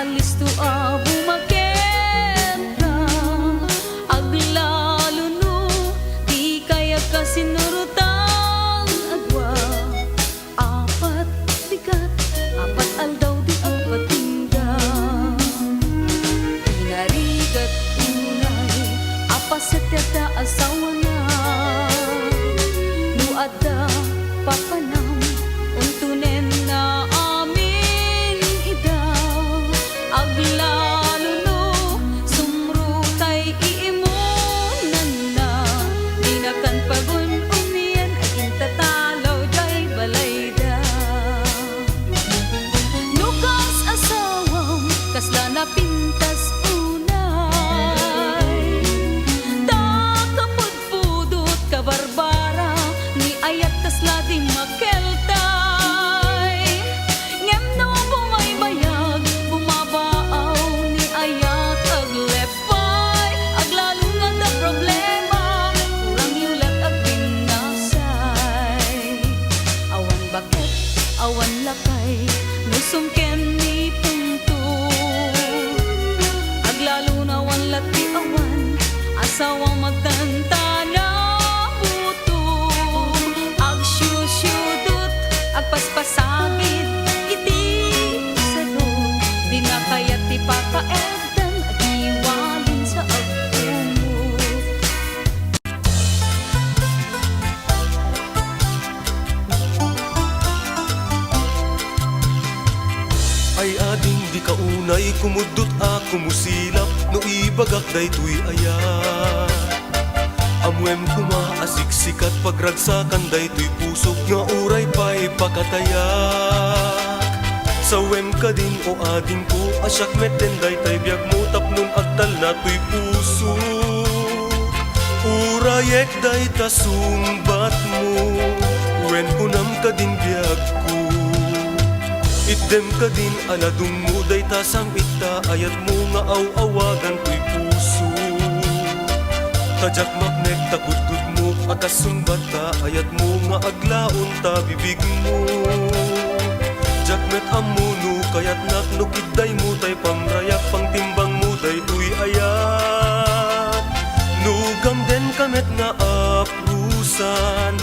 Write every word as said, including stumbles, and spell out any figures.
Listo a bumakenta, aglalo no di kayat ka sinurutan, agwa apat bigat, apat aldaw di agpatingga. Inarigat unay a paset ti adda asawana. No adda papanam, untunen na amin ida. Aglalo no sumrutay iimunanna, dinakan pagun-unian a intatalaw jay balayda. No kas asawam, kasla napintas unay. Ta kapudpudot, kabarbara, ni ayat kasla di makeltay. Ngem no bumaybayag, bumabaaw, ni ayat aglep pay, aglalo nga adda problema, kurang yo lat agwinnasay. Awan baket, awan lakay, no sumken ni punto. Aglalo no awan lat ti awan, asawa magtantana buto. Agsiusiudot, agpaspasabit iti saro, di na kayat ti pakaet dan agiwalin sa agpumot. Ay ading, dika unay kumuddot a kumusilap no ibagak daytoy aya. Ammoem koma a siksikat pagragsakan daytoy pusok nga uray pay pakatayak. Sawem kadin, o adingko, a siak met den daytay biagmo tapno agtalna toy puso. Urayek dayta sungbatmo, wen kunam kadin biagko. Itdem kadin a ladungmo dayta sam-it ta ayatmo nga aw-awagan toy puso. Ta diak maknek ta kudkudmo a kas sungbat ta ayatmo nga aglaon ta bibigmo. Diak met ammo no kayatnak no kiddaymo tay pamrayak pangtimbangmo daytoy ayat. No gamdenka met nga aprusan,